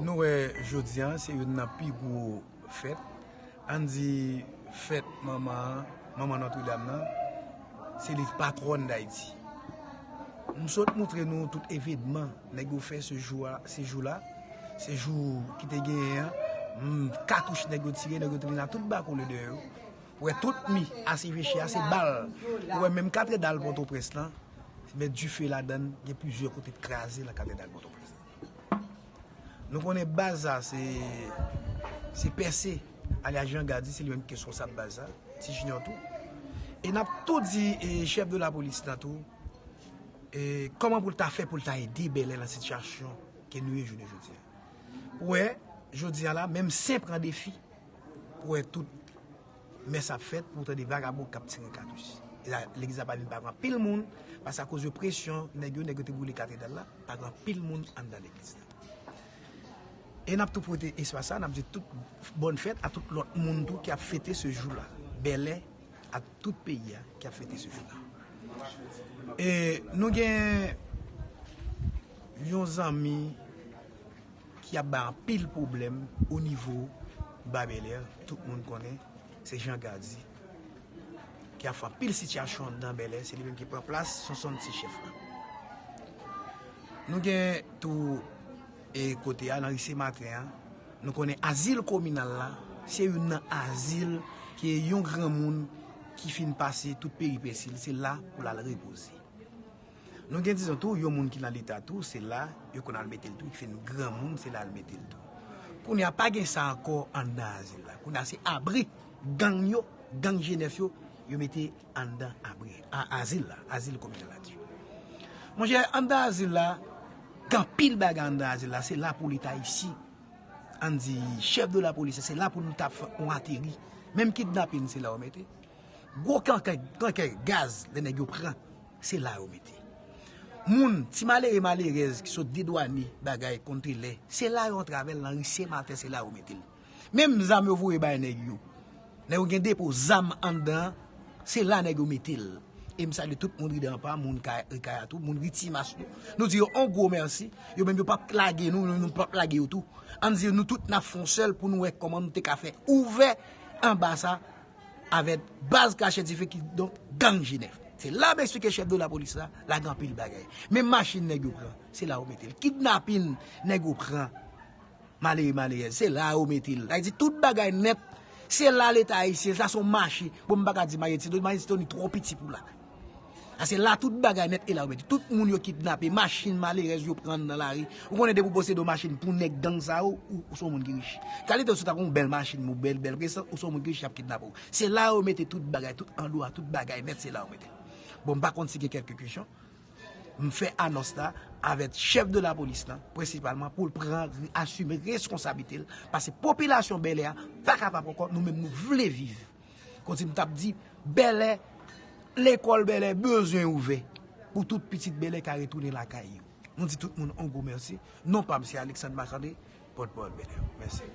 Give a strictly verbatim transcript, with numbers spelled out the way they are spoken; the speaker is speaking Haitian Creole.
Nou wè jodi a, se youn nan pi gwo fèt. Ann di fèt manman an, manman Nòtredam nan, se li patwòn Dayiti. M sot moutre nou tout evenman nèg yo fè se jou a, se jou la, se jou ki te genyen an, m, katouch nèg yo tire, nèg yo te vin ak tout bakole dèyè yo. Ou wè tout mi asiveche a, se bal. Ou wè menm katedral Pòtoprens lan, met dife ladan l, gen plizyè kote k kraze nan katedral Pòtoprens lan. Nou konnen baz sa se, se Pèse, alyas Jan Gad, se li menm ki responsab baz sa, Ti Junior tou. E n ap tou di e, chèf de lapolis lan tou, e, kòman pou l ta fè pou l ta ede Bèlè nan sitiyasyon ke nou ye jounen jodi a. Ou wè, jodi a la, menm Sen pran defi pou wè tout mès ap fèt, pou tande vagabon k ap tire katouch. E la, legliz la pa vin pa pran pil moun, paske akoz de presyon nèg yo, nèg yo te boule katedral la, pa pran pil moun anndan legliz la. E n ap tou pwofite espas sa, n ap di tout bòn fèt a tout lòt moun tou ki ap fete se jou la. Bèlè, a tout peyi a ki ap fete se jou la. E nou gen yon zanmi ki ap bay anpil pwoblèm o nivo Ba Bèlè, tout moun konnen, se Jan Gadi, ki ap fè anpil sitiyasyon anndan Bèlè, se li menm ki pran plas Sonson Ti Chèf la. Nou gen tou e kote a, nan ri Sen Maten an, nou konnen azil kominal la, se youn nan azil ke yon granmoun ki fin pase tout peripesi l, se la pou l al repoze. Nou gen dizon tou, yon moun ki nan leta tou, se la yo konn al mete l tou, ki fin granmoun, se la al mete l tou. Kounye a pa gen sa ankò anndan azil la. Kounye a se abri, gang yo, gang G nèf yo, yo mete anndan abri, a, azil la, azil kominal la di. Monchè, anndan azil la, gen anpil bagay anndan azil la, se la pou leta isi, ann di, chèf de lapolis, se la pou nou t ap fè yon ateri. Menm kidnapin, se la yo mete. Gwo kankè, kankè gaz, lè nèg yo pran, se la yo mete. Moun, ti malere, malerèz ki sot dedwane bagay konn telè, se la yo antrave l nan ri Sen Maten, se la yo mete l. Menm zam yo voye bay nèg yo. Nèg yo gen depo zam anndan, se la nèg yo mete l. E m salye tout moun ri Danpa, moun kay, ri Kaya tou, moun ri Timas tou. Nou di yo on gwo mèsi. Yo menm yo p ap lage nou, nou, nou p ap lage yo tou. Ann di nou tout n ap fè yon sèl pou nou wè kòman nou te ka fè ouvè anba sa avèk baz krache dife ki donk gang G nèf. Se la m eksplike chèf de lapolis la, lage anpil bagay. Men machin nèg yo pran, se la yo mete l. Kidnapin nèg yo pran, malere, malerèz, se la yo mete l. Sa vle di tout bagay nèt, se la leta ayisyen, sa se yon mache. Bon, m pa ka di Mayetito, Mayetito ni twò piti pou la. Sa se la tout bagay nèt e la yo mete. Tout moun yo kidnape, machin malerèz yo pran nan lari. Ou konnen depi w posede yon machin pou nèg gang sa yo, ou, ou se yon moun ki rich. Kalite w sot ak yon bèl machin, yon bèl, bèl prezans, ou se yon moun ki rich, y ap kidnape w. Se la yo mete tout bagay, tout andwa, tout bagay nèt, se la yo mete. Bon, m pa konn si gen kèlke kesyon. M fè anons la avèk chèf de lapolis lan, prensipalman, pou l pran, asime reskonsablite l, paske popilasyon Bèlè a pa kapab ankò, nou menm nou vle viv. Kòmsi m t ap di, Bèlè, lekòl Bèlè bezwen ouvè, pou tout pitit Bèlè ka retounen lakay yo. Nou di tout moun on gwo mèsi. Non pa m se Alexandre Marcandé, pòtpawòl Bèlè. Mèsi.